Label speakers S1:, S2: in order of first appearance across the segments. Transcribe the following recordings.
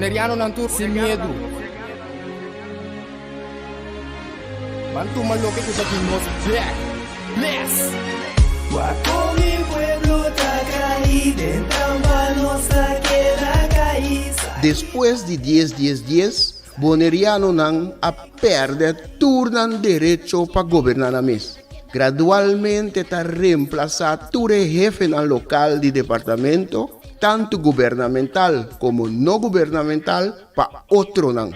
S1: Bonerianonan tur sin miedu. Ban tuma loke ku ta di nos bek. Bless!
S2: Wak kon mi pueblo ta kai den trampa nos ta keda kai.
S3: Despues di dies dies dies, Bonerianonan a pèrdè tur nan derecho pa goberná nan mes. Gradualmente ta remplasá tur e hefenan lokal di departamento, tantu gubernamental komo no gubernamental, pa otronan.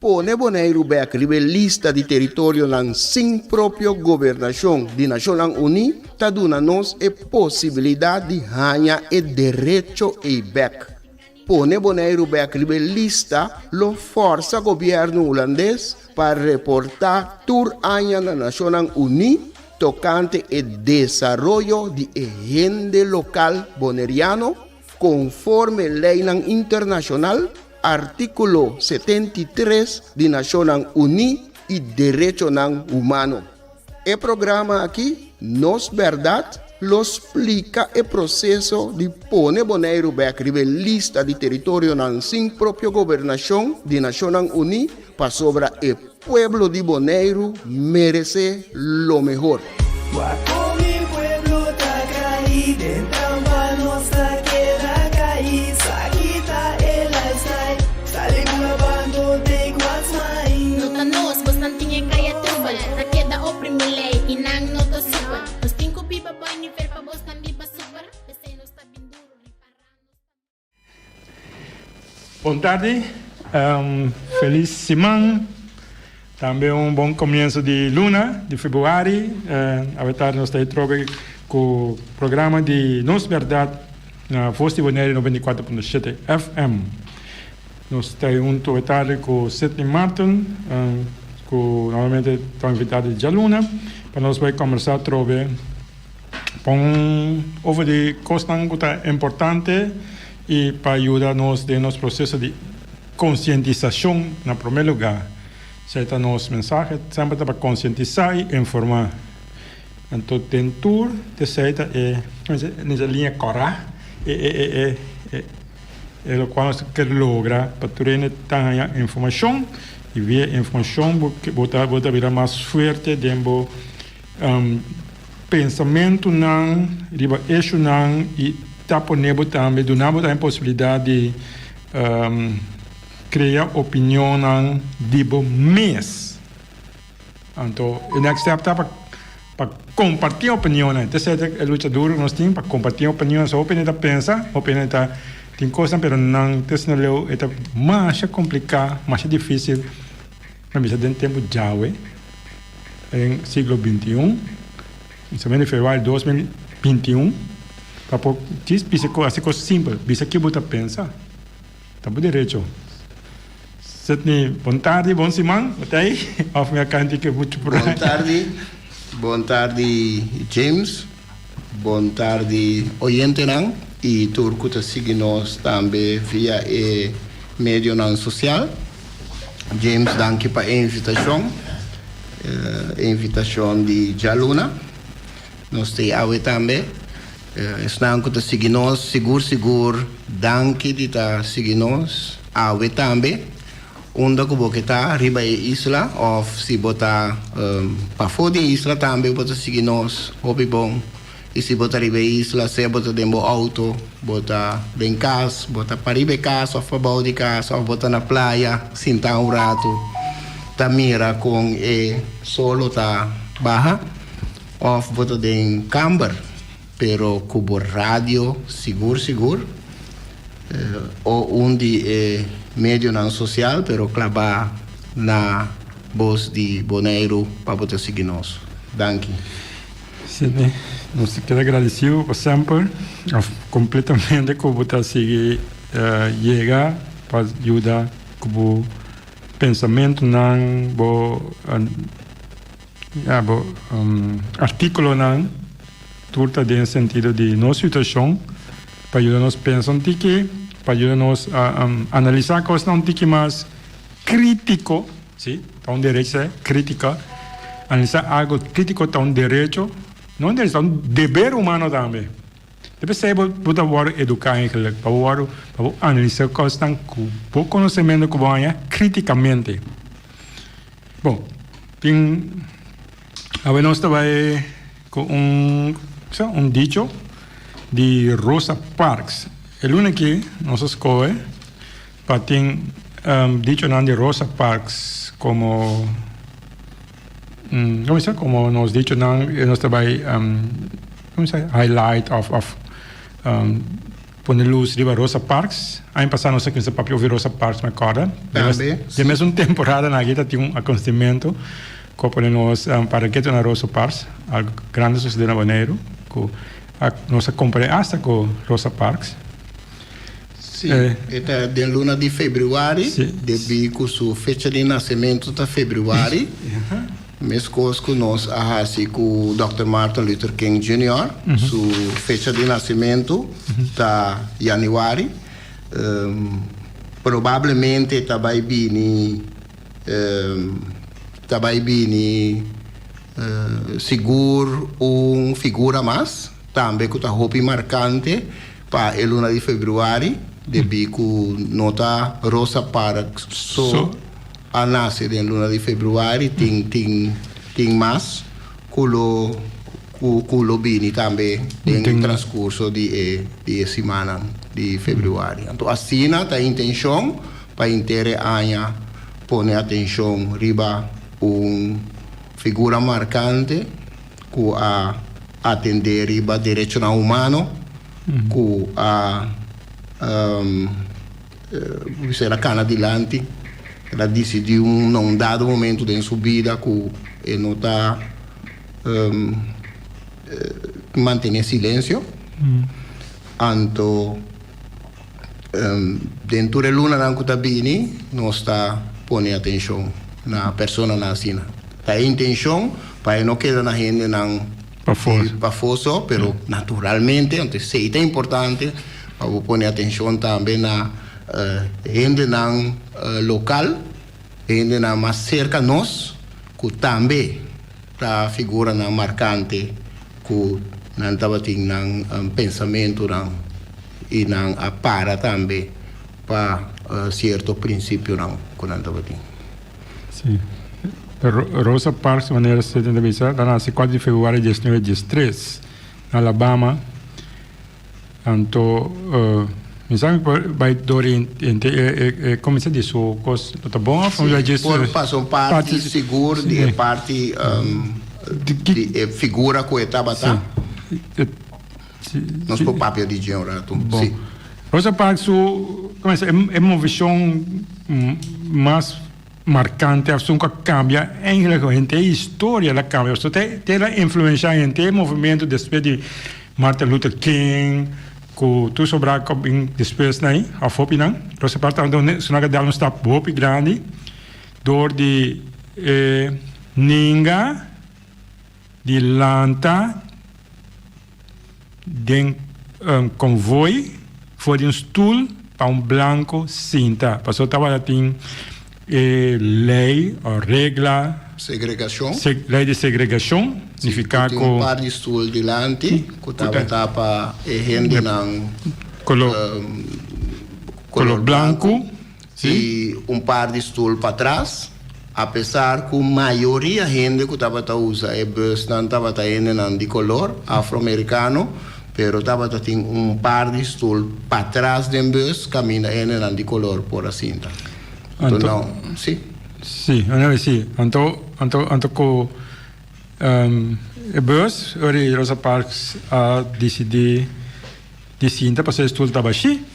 S3: Pone Boneiru bèk riba e lista di teritorionan sin propio gobernashon di Nashonnan Uní ta duna nos e posibilidat di haña e derecho ei bèk. Pone Boneiru bèk riba e lista lo fòrsa gobièrnu hulandes pa reportá tur aña na Nashonnan Uní tokante e desaroyo di e hende lokal boneriano konforme leinan internashonal, artíkulo 73 di Nashonnan Uní i derechonan humano. E programa aki, Nos Bèrdat, lo splika e proseso di pone Boneiru bèk riba e lista di teritorionan sin propio gobernashon di Nashonnan Uní pasobra e pueblo di Boneiru meresé lo mehor.
S2: Wak kon mi pueblo ta kai den trampa nos ta keda kai sa kita e lifestyle sali bula bando take what's mine.
S4: No ta nos, bosnan tin e kaya trubel Ta keda oprimi lei i nan no ta super Nos tin ku biba boi nivel pa bosnan biba super P'esei nos ta bin duru ripará nos ta.
S5: Bon tardi, felis siman, tambe un bon comienzo di luna di februari. Awe tardi nos ta e trobe cu programa di Nos Berdad na Voz di Bonaire 94.7 FM. Nos ta hunto awe tardi cu Sidney Martin, cu normalmente ta invitado di djaluna, pa nos bay combersa trobe pa un over di cosnan cu ta importante y pa yuda nos den nos proceso di concientisacion na prome lugar. Esey ta nos mensahe, semper ta pa concientisa y informa. Anto den tur esey ta e liña cora, e e e e. E lokual nos ta ker logra pa tur hende ta haña informashon i via informashon bo bo ta bo ta bira mas fuerte den bo pensamentunan riba eshunan i ta pone bo tambe duna bo tambe posibilidat di krea opinionnan di bo mes. Anto e next step ta pa pa comparti opinionnan. Ta esei e lucha duro ku nos tin pa comparti opinionnan. So hopi hende ta pensa, hopi hende ta tin kosnan pero nan ta esnan leu e ta masha kompliká, masha difísil. Mi a bisa den tempu djawe den siglo bintiun, kuminsamentu di februari 2021 pa por djis bisa hasi kos simpel, bisa ke bo ta pensa. Ta bo derecho. Sidney, bon tardi, bon siman. Bo ta ei? Of mi a kanti ke muchu por
S3: Bon tardi, bon tardi James, bon tardi oyentenan y tur cu ta sigui nos tambe via e medionan social. James, danki pa e invitacion, e invitacion di djaluna. Nos ta ei awe tambe. Esnan ku ta sigui nos sigur sigur danki di ta sigui nos awe tambe. Unda ku bo ke ta riba e isla òf si bo ta pafó di e isla tambe bo ta sigui nos hopi bon. I si bo ta riba e isla sea bo ta den bo outo, bo ta den kas, bo ta pariba e kas òf pabou di kas òf bo ta na playa sintá un ratu ta mira kon e solo ta baha. Of bo ta den kamber, pero ku bo radio sigur sigur, o un di e medionan sosial pero klabá na Bos di Boneiru pa bo ta sigui nos. Danki.
S5: Sidney, nos ta keda gradisido pa semper of kompletamente ku bo ta sigui yega pa yuda ku bo pensamentunan, bo. Ya bo artíkulonan tur ta den sentido di nos situashon pa yuda nos pensa un tiki, pa yuda nos analisá kosnan un tiki mas krítiko, si, ta un derecho esei, krítika, analisá algu krítiko ta un derecho, no un derecho, ta un deber humano tambe. Ta p'esei bo bo ta wòrdu eduká eigenlijk, pa bo wòrdu, pa bo analisá kosnan ku bo konosementu ku bo haña krítikamente. Bon, tin, awe nos ta bai ku un, sa, un dicho di Rosa Parks. E luna aki nos a skohe pa tin dichonan di Rosa Parks komo, komo bisa, komo nos dichonan nos ta bai, komo bisa, highlight òf òf pone lus riba Rosa Parks. Aña pasá nos a kuminsá papia over Rosa Parks, mi a kòrda.
S3: Tambe.
S5: Den mesun temporada nan aki ta tin un akontesimentu ku a pone nos para ketu na Rosa Parks, algu grandi a sosodé na Boneiru ku nos a kompar'é asta ku Rosa Parks.
S3: Sí, e ta den luna di februari, debí ku su fecha di nasementu ta februari, meskos ku nos a hasi ku Dòkter Martin Luther King Junior, su fecha di nasementu ta yanüari. Probablemente ta bai bini ta bai bini sigur un figura mas, tambe ku ta hopi markante. Pa e luna di februari, debí ku no ta Rosa Parks so a nase den luna di februari, tin tin tin mas ku lo ku ku lo bini tambe den transkurso di e di e simannan di februari. Anto asina ta intenshon pa henter e aña pone atenshon riba un figura markante ku a atendé riba derechonan humano ku a bisa el a kana dilanti, el a disidí un na un dado momento den su bida ku e no ta mantené silensio. Anto den tur e lunanan ku ta bini nos ta pone atenshon na personanan asina. Ta e intenshon pa e no keda na hendenan pafó so, pero naturalmente, anto esei ta importante pa bo pone atenshon tambe na hendenan lokal, hendenan mas serka nos ku tambe ta figuranan markante ku nan tabatin nan pensamentunan i nan a para tambe pa sierto prinsipionan ku nan tabatin.
S5: Sí. Rosa Parks, manera Seten ta bisa, ta nase kuater di februari diesnuebe diestres na Alabama. Anto mi sa mi por bai dor henter e e kuminsá di su kos lo ta bon òf mi bai djis.
S3: Por pasa un parti sigur di e parti di e figura ku e tabata. Nos por papia di dje un ratu.
S5: Si. Rosa Parks su e movishon mas markante asun ku a kambia eigenlijk henter e historia el a kambia pasobra te te el a influensha henter e movementu despues di Martin Luther King ku tur sobra ku a bin despues na ei òf hopinan Rosa Parks tabata su nan a dal un stap hopi grandi dor di e ninga di lanta den un konvoi for di un stul pa un blanko sinta. Pasobra tabata tin e lei o regla.
S3: Segregashon.
S5: Lei di segregashon nifiká ku.
S3: Tin un par di stul dilanti ku tabata pa e hendenan
S5: kolor blanku.
S3: I un par di stul patras, apesar ku mayoria hende ku tabata usa e busnan tabata hendenan di kolor, afroamerikano, pero tabata tin un par di stul patras den bus kaminda hendenan di kolor por a sinta. Anto
S5: no,
S3: si.
S5: Si, anto si. Anto, anto, anto ku e bus, ora Rosa Parks a disidí di sinta pasobra e stul tabata bashí.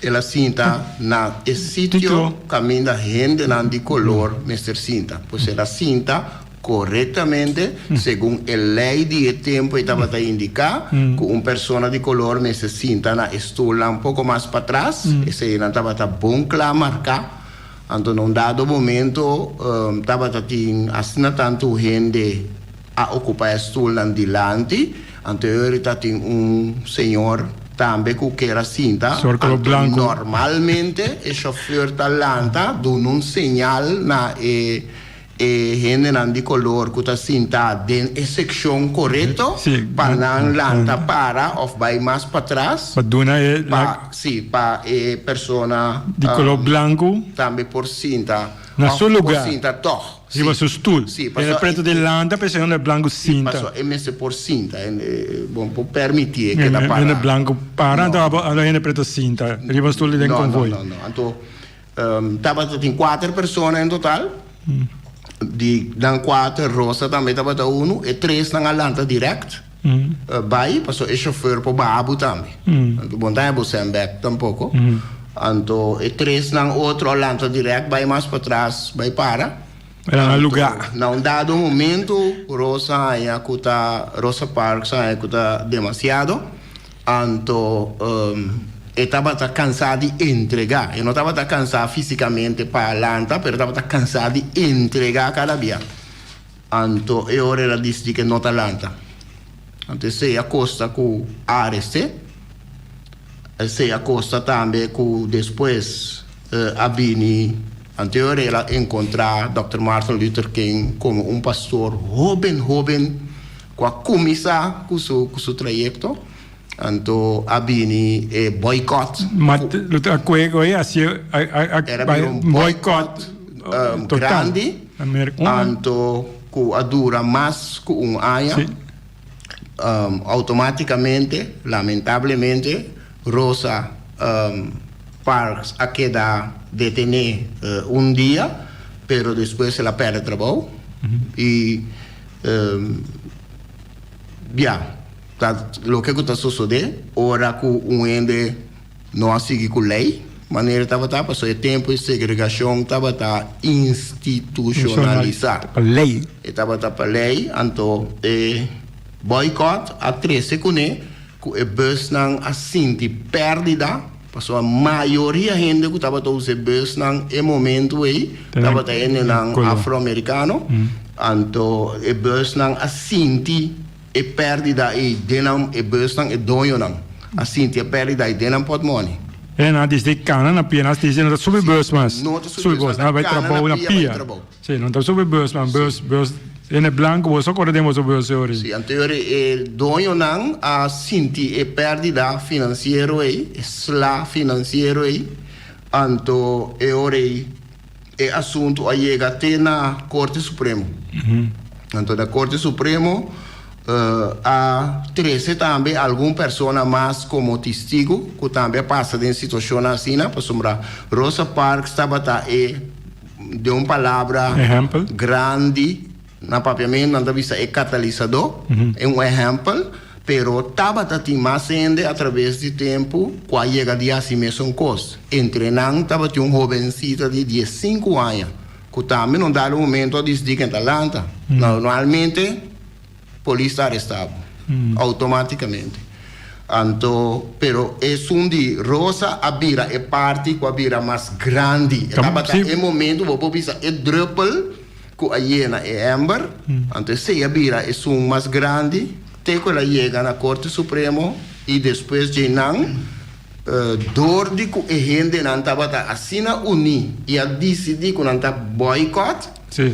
S3: El a sinta na e sitio kaminda hendenan di kolor mester sinta. Pues el a sinta korektamente segun e lei di e tempu e tabata indiká ku un persona di kolor mester sinta na e stulnan poko mas patras. Eseinan tabata bon kla marká. Anto na un dado momento tabata tin asina tantu hende a okupá e stulnan dilanti, anto e ora ta tin un señor tambe ku ker a sinta, anto normalmente e shofùr ta lanta duna un señal na e. e hendenan di color cu ta sinta den e seccion corecto pa nan lanta para of bay mas patras
S5: Pa duna e
S3: pa si pa e persona
S5: di color blanco
S3: tambe por sinta
S5: na su lugar
S3: por sinta toch.
S5: Riba su stul.
S3: Si,
S5: E
S3: pasobra
S5: preto di lanta p'esei hende blanco sinta.
S3: Si, pasobra e mester por sinta. Bo no por permiti e keda para.
S5: Hende blanco para, anto abo hende preto sinta riba stul di den convoy.
S3: No, no, no. Anto tabata tin cuater persona en total. Di nan cuater, Rosa tambe tabata uno. E tresnan a lanta direct bai, pasobra e chofer por baha bo tambe. Anto bo no ta haña bo sèn bek tampoco. Anto e tresnan otro a lanta direct bai mas patras bai para.
S5: Era na luga.
S3: Na un dado momento Rosa haña cu ta Rosa Parks haña cu ta demasiado anto e tabata cansa di entrega. E no tabata cansa fisicamente pa lanta pero e tabata cansa di entrega cada bia. Anto e ora el a dicidi cu e no ta lanta. Anto esey a costa cu a areste. Esei a kosta tambe ku despues a bini anterior el a enkontrá Dòkter Martin Luther King komo un pastor hóben hóben ku a kuminsá ku su ku su trayekto. Anto a bini e boycott.
S5: Martin Luther a koe koe hasi a
S3: Era bira un boycott grandi anto ku a dura mas ku un aña. Automáticamente, lamentablemente, Rosa Parks a keda detené un dia, pero despues el a pèrdè trabou i ya, ta loke ku ta sosodé ora ku un hende no a sigui ku lei manera tabata, pasobra e tempu e segregashon tabata institushonalisá.
S5: Pa lei.
S3: E tabata pa lei, anto e bòikòt a trese kuné ku e bùsnan a sinti pèrdida, pasobra mayoria hende ku tabata usa e bùsnan e momentu ei tabata hendenan afroamerikano, anto e bùsnan a sinti E pèrdida ei den nan, e busnan, e doñonan a sinti e pèrdida ei den nan pòtmòni.
S5: E nan a disdi kana na pia, nan a disdi no ta subi bus mas.
S3: No ta subi bus,
S5: nan a bai trabou na pia. Si, no ta subi bus mas, bus, bus, hende blanku boso a kore den boso bus yori.
S3: Si, anto yori e doñonan a sinti e pèrdida finansiero ei, e sla finansiero ei, anto e ora ei E asuntu a yega te na Korte Supremo. Anto na Korte Supremo a trese tambe algun persona mas komo tistigu ku tambe a pasa den situashonnan asina, pasobra Rosa Parks tabata e, den un palabra grandi, Na papiamentu nan ta bisa e katalisadó, e un ehèmpel, pero tabata tin mas hende atraves di tempu ku a yega di hasi mesun kos. Entre nan tabatin un hobensita di diesinku aña ku tambe na un dado momento a disidí ku e ta lanta. Normalmente polis ta arestá bo outomátikamente. Anto, pero esun di Rosa a bira e parti ku a bira mas grandi. E tabata e momento bo por bisa e drùpel. Ku a yena e ember, anto esei a bira esun mas grandi te ku el a yega na Korte Supremo i despues djeinan, dor di ku e hendenan tabata asina uní i a disidí ku nan ta bòikòt,
S5: Sí,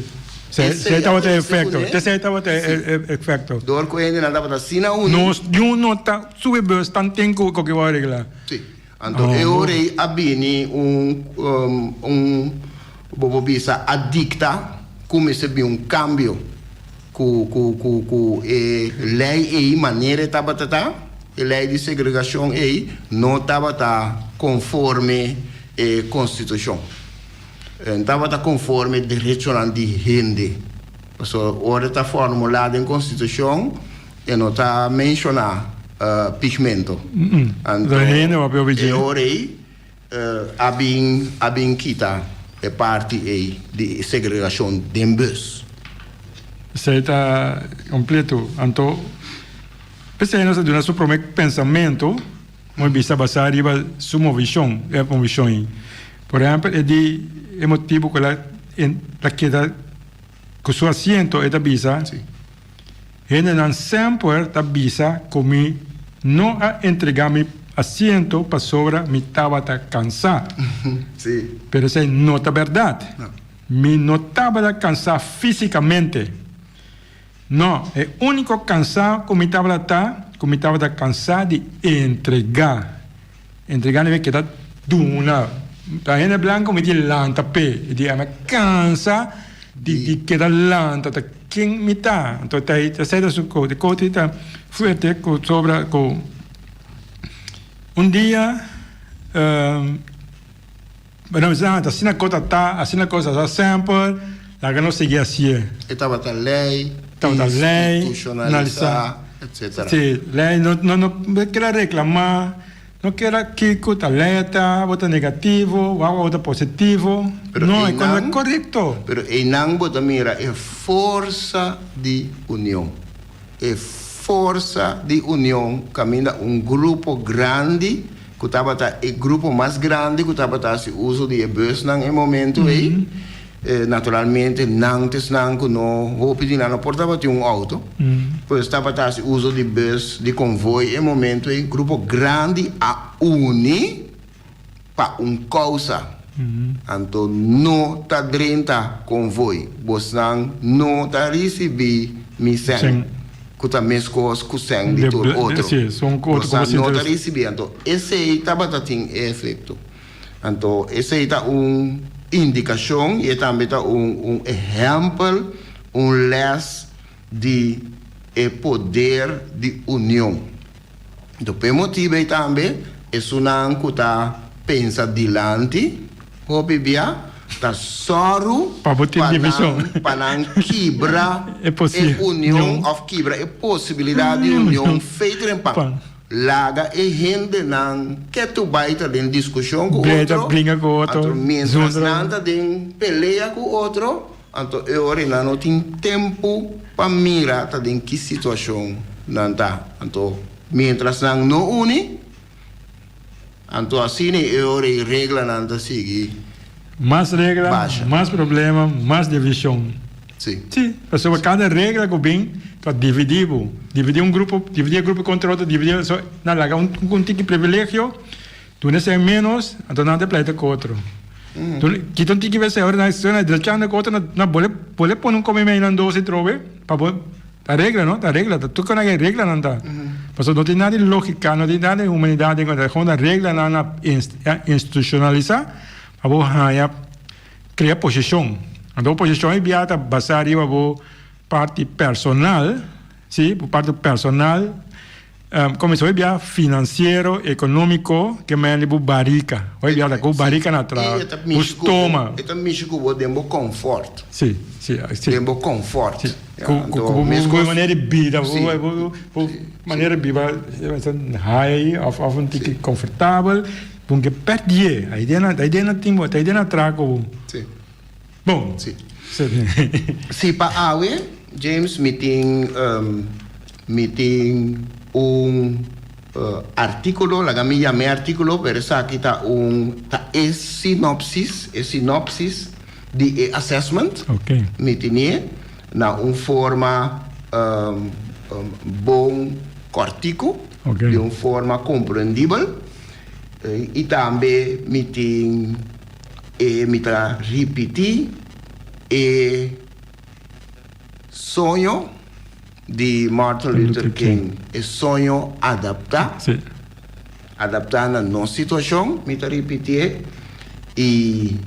S5: esei tabata e efekto. Esei tabata e efekto.
S3: Dor ku e hendenan tabata asina uní.
S5: Nos niun no ta subi bus tanten ku ku wou regla.
S3: Sí. Anto e ora ei a bini un un bo por bisa a dikta ku mester bin un kambio ku ku ku ku e lei ei manera e tabata ta, e lei di segregashon ei no tabata konforme e konstitushon. E no tabata konforme derechonan di hende. Pasobra ora e ta formulá den konstitushon. E no ta menshoná pigmento. Anto e ora ei a bin a bin kita e parti ei di segregashon den bus.
S5: Esei ta kompleto. Anto p'esei nos a duna su promé pensamentu, moe bisa basá riba su movishon, e movishon ei. Por ehèmpel e di e motibu ku el a el a keda ku su asiento e ta bisa. Hendenan semper ta bisa ku mi no a entregá mi asiento pasobra mi tabata kansá.
S3: Sí.
S5: Pero esei no ta bèrdat.
S3: No.
S5: Mi no tabata kansá físikamente. No, e úniko kansá ku mi tabata ta ku mi tabata kansá di entregá. Entregá na mi keda duna. Ta hende blanku mi tin lanta p'e. I di ami a kansa di di keda lanta ta ken mi ta. Anto ta esei ta su kote. Kote ta fuerte ku sobra ku un dia. Bueno, mi sa, asina kos ta ta, asina kos ta sa semper, laga nos sigui hasié.
S3: E tabata lei,
S5: Tabata lei,
S3: institucionalisá, etcetera.
S5: Sí, lei, no, no, no keda reklamá, no keda kiko ta lei a ta, bo ta negativo, wou bo ta positivo.
S3: Pero
S5: No, e
S3: einan,
S5: kos ta korekto.
S3: Pero einan bo ta mira e forsa di union. E forsa di union kaminda un grupo grandi ku tabata e grupo mas grandi ku tabata hasi uso di e busnan e momento ei. Naturalmente nan ta esnan ku no hopi di nan no por tabatin un outo, pues tabata hasi uso di bus di konvoi e momento ei. Grupo grandi a uni pa un kousa. Anto no ta drenta konvoi. Bosnan no ta risibí mi sèn, ku ta meskos ku sèn di tur otro. Bosnan no ta risibí. Anto esei tabata tin e efekto. Anto esei ta un indikashon i e tambe ta un ehèmpel, un lès di e poder di union. Anto p'e motibu ei tambe esunnan ku ta pensa dilanti hopi bia ta sòru
S5: Pa bo tin divishon.
S3: pa nan kibra
S5: E
S3: e union òf kibra e posibilidat di union feito den pan. Laga e hendenan ketu bai ta den diskushon ku
S5: Bria ta
S3: otro,
S5: bringa ku otro,
S3: anto mientras
S5: zundra.
S3: nan ta den pelea ku otro, Anto e ora ei nan no tin tempu pa mira ta den ki situashon nan ta. Anto mientras nan no uni, anto asina e ora ei reglanan ta sigui
S5: Mas regla,
S3: basha.
S5: mas problema, mas divishon.
S3: Sí.
S5: Sí, pasobra kada regla ku bin ta dividí bo. Dividí un grupo, dividí e grupo kontra otro, dividí, so nan laga un tiki privilegio. Duna esei menos, anto nan ta pleita ku otro. Duna, kita un tiki bes ora nan na drechando ku otro, nan bole bole pone un come mei nan dos atrobe pa bo ta regla no, ta regla, ta tur ku nan e reglanan ta. Pasobra no tin nada di logika, no tin nada di humanidat den ta gewoon ta reglanan a institucionalisa pa bo haña krea posishon. Anto bo posishon e bia ta basa riba bo parti personal, si, bo parti personal. Kuminsá hoy bia finansiero, ekonómiko, ke mende bo barika. Hoy bia ta ku barika na tra, bo stoma.
S3: E ta mishi ku bo den bo konfort.
S5: Si, si, si.
S3: Den bo konfort.
S5: Si. Ku ku bo manera di bida, bo bo manera di biba high òf òf un tiki konfortabel, bo ke pèrdie. Ai den na tin bo, ai den na tra ku bo.
S3: Si.
S5: Bon.
S3: Si. Si pa awe, James, mi tin, mi tin un artíkulo, laga mi yam'é artíkulo, pero esaki ta un, ta e sinopsis, e sinopsis di e assessment.
S5: Oké.
S3: Mi tinié na un forma bon kòrtiku.
S5: Oké.
S3: Di un forma komprendibel. I tambe mi tin. E mi ta ripití e soño di Martin Luther King, e soño adaptá, adaptá na nos situashon, mi ta ripitié i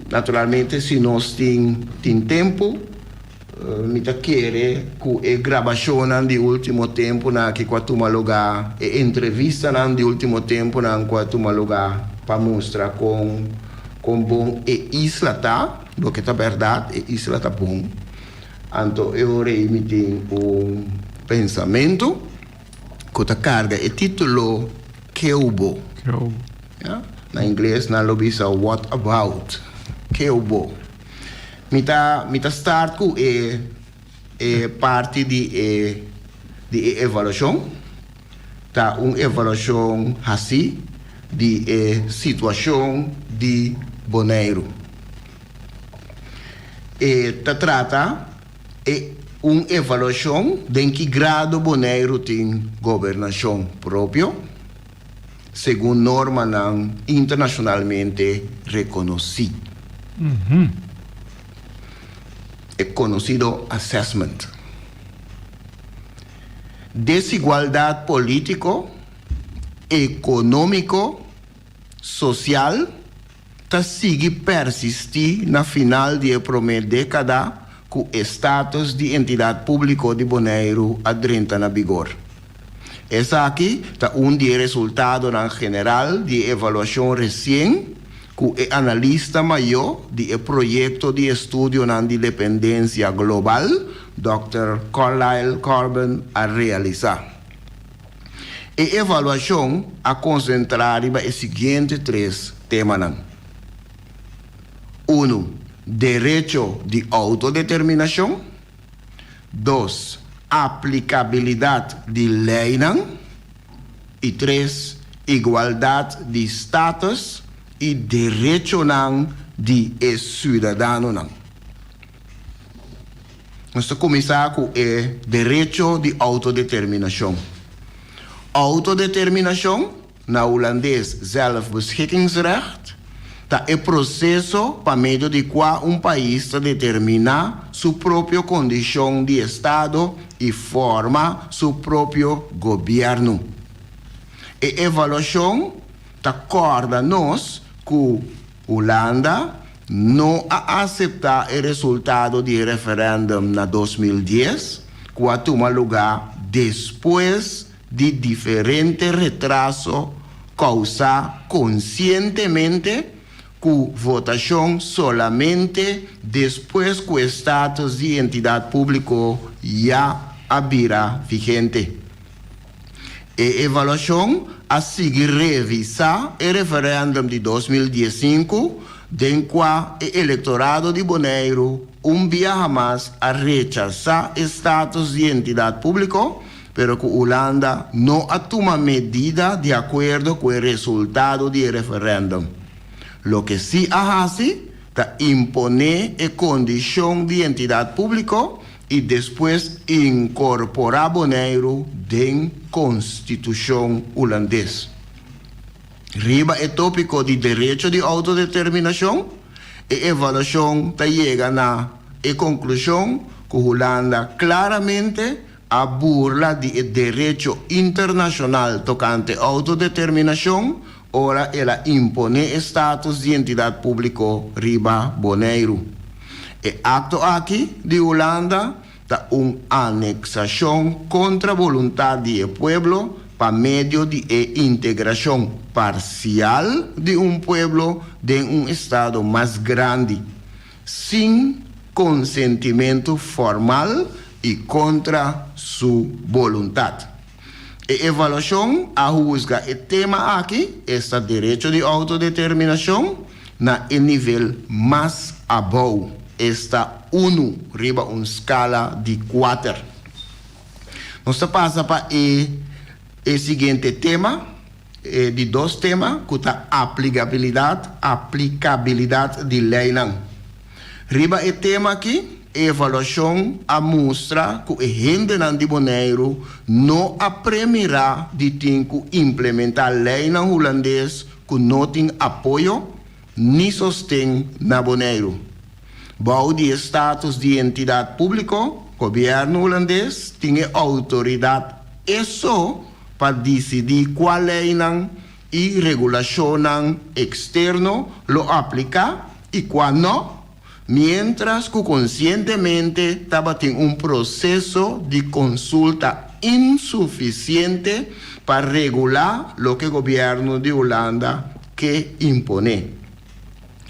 S3: naturalmente si nos tin tin tempu mi ta kere ku e grabashonnan di último tempunan aki ku a tuma lugá, e entrevistanan di último tempunan ku a tuma lugá pa mustra kon kon bon e isla ta, loke ta bèrdat, e isla ta bon. Anto e ora ei mi tin un pensamentu ku ta karga e título Keubo. Ya, na ingles nan lo bisa What about? Keubo. Mi ta mi ta start ku e e parti di e di e evaluashon. Ta un evaluashon hasi di e situashon di Boneiru. E ta trata e un evaluashon den ki grado Boneiru tin gobernashon propio segun normanan internashonalmente rekonosí. E konosido assessment. Desigualdat polítiko, ekonómiko, sosial ta sigui persistí na final di e promé dékada ku e status di entidat públiko di Boneiru a drenta na bigor. Esaki ta un di e resultadonan general di e evaluashon resien ku e analista mayó di e proyekto di estudionan di dependensia global, dòkter Carlyle Corbin a realisá. E evaluashon a konsentrá riba e siguiente tres temanan. Unu, derecho di outodeterminashon. Dos, aplikabilidat di leinan. I tres, igualdat di status i derechonan di e siudadanonan. Nos ta kuminsá ku e derecho di outodeterminashon. Outodeterminashon, na hulandes zelfbeschikkingsrecht, ta e proseso pa medio di kua un pais ta determiná su propio kondishon di estado i forma su propio gobièrnu. E evaluashon ta kòrda nos ku Hulanda no a aseptá e resultado di e referèndum na 2010, ku a tuma lugá despues di diferente retraso kousá konsientemente ku votashon solamente despues ku e status di entidat públiko ya a bira vigente. E evaluashon a sigui revisá e referèndum di 2015 den kua e elektorado di Boneiru un biaha mas a rechasá e status di entidat públiko, pero ku Hulanda no a tuma medida di akuerdo ku e resultado di e referèndum. Loke sí a hasi ta imponé e kondishon di entidat públiko i despues inkorporá Boneiru den konstitushon hulandes. Riba e tópiko di derecho di outodeterminashon, e evaluashon ta yega na e konklushon ku Hulanda klaramente a burla di e derecho internashonal tokante outodeterminashon ora el a imponé e status di entidat públiko riba Boneiru. E akto aki di Hulanda ta un aneksashon kontra boluntat di e pueblo pa medio di e integrashon parsial di un pueblo den un estado mas grandi, sin konsentimentu formal i kontra su boluntat. E evaluashon a husga e tema aki, esta derecho di outodeterminashon, na e nivel mas abou, esta unu riba un skala di kuater. Nos ta pasa pa e e siguiente tema, e di dos tema, ku ta aplikabilidat, aplikabilidat di leinan. Riba e tema aki, e evaluashon a mustra ku e hendenan di Boneiru no a premirá di tin ku implementá leinan hulandes ku no tin apoyo ni sosten na Boneiru. Bou di e status di entidat públiko, gobièrnu hulandes tin e outoridat e so pa disidí kua leinan i regulashonnan eksterno lo apliká i kua no, miéntras ku konsientemente tabatin un proseso di konsulta insufisiente pa regulá loke gobièrnu di Hulanda ke imponé.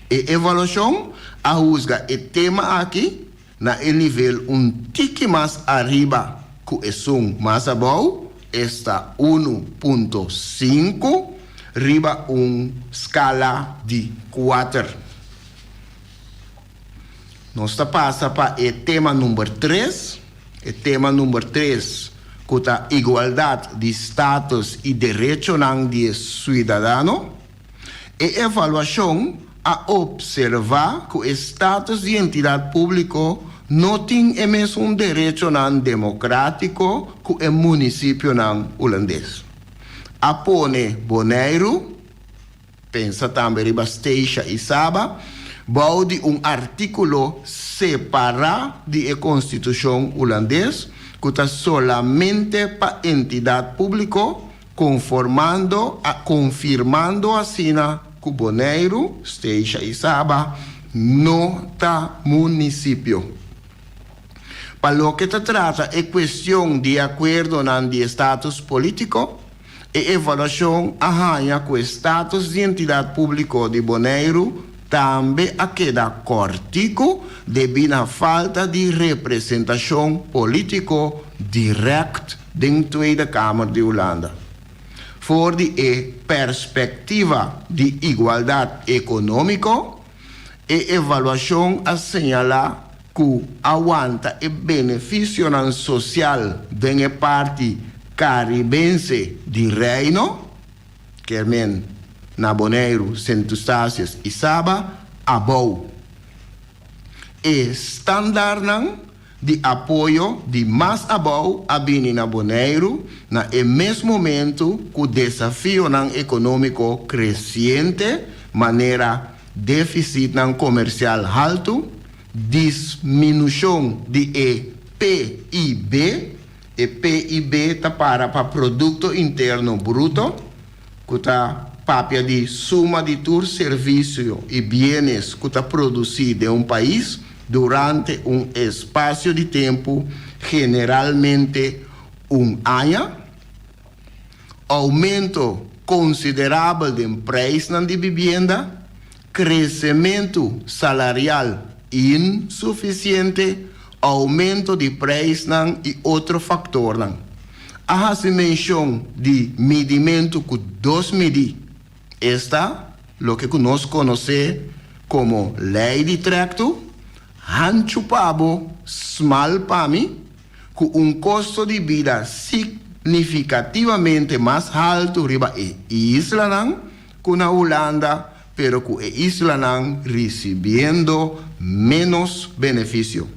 S3: E evaluashon a husga e tema aki na e nivel un tiki mas ariba ku esun mas abou, esta 1.5 riba un skala di kuater. Nos ta pasa pa e tema number tres, e tema number tres ku ta igualdat di status i derechonan di e suidadano. E evaluashon a opservá ku e status di entidat públiko no tin e mesun derechonan demokrátiko ku e munisipionan hulandes. A pone Boneiru, pensa tambe riba Statia i Saba, Bou di un artíkulo separá di e Konstitushon Hulandes ku ta solamente pa entidat públiko, konformando a konfirmando asina ku Boneiru, Statia i Saba no ta munisipio. Pa loke ta trata e kuestion di e akuerdonan di e status polítiko, E evaluashon a haña ku e status di entidat públiko di Boneiru tambe a keda kòrtiku debí na falta di representashon polítiko dirèkt den Tweede Kamer di Hulanda. For di e perspektiva di igualdat ekonómiko, e evaluashon a señalá ku a wanta e benefisionan sosial den e parti karibense di Reino, kier men na Boneiru, Sint Eustatius i Saba, abou. E standaardnan di apoyo di mas abou a bini na Boneiru na e mes momentu ku desafionan ekonómiko kresiente manera défisitnan komersial haltu, disminushon di e PIB, e PIB ta para pa Produkto Interno Bruto, ku ta papia di suma di tur servisio i bienes ku ta produsí den un pais durante un espasio di tempu, generalmente un aña. Oumento konsiderabel den preisnan di bibienda, kresementu salarial insufisiente, oumento di preisnan i otro faktornan. A hasi menshon di midimentu ku dos midí, esta loke ku nos konosé komo lei di trèktu, hanchu pa bo, smal pa mi, ku un kosto di bida signifikativamente mas haltu riba e islanan ku na Hulanda, pero ku e islanan risibiendo ménos benefisio.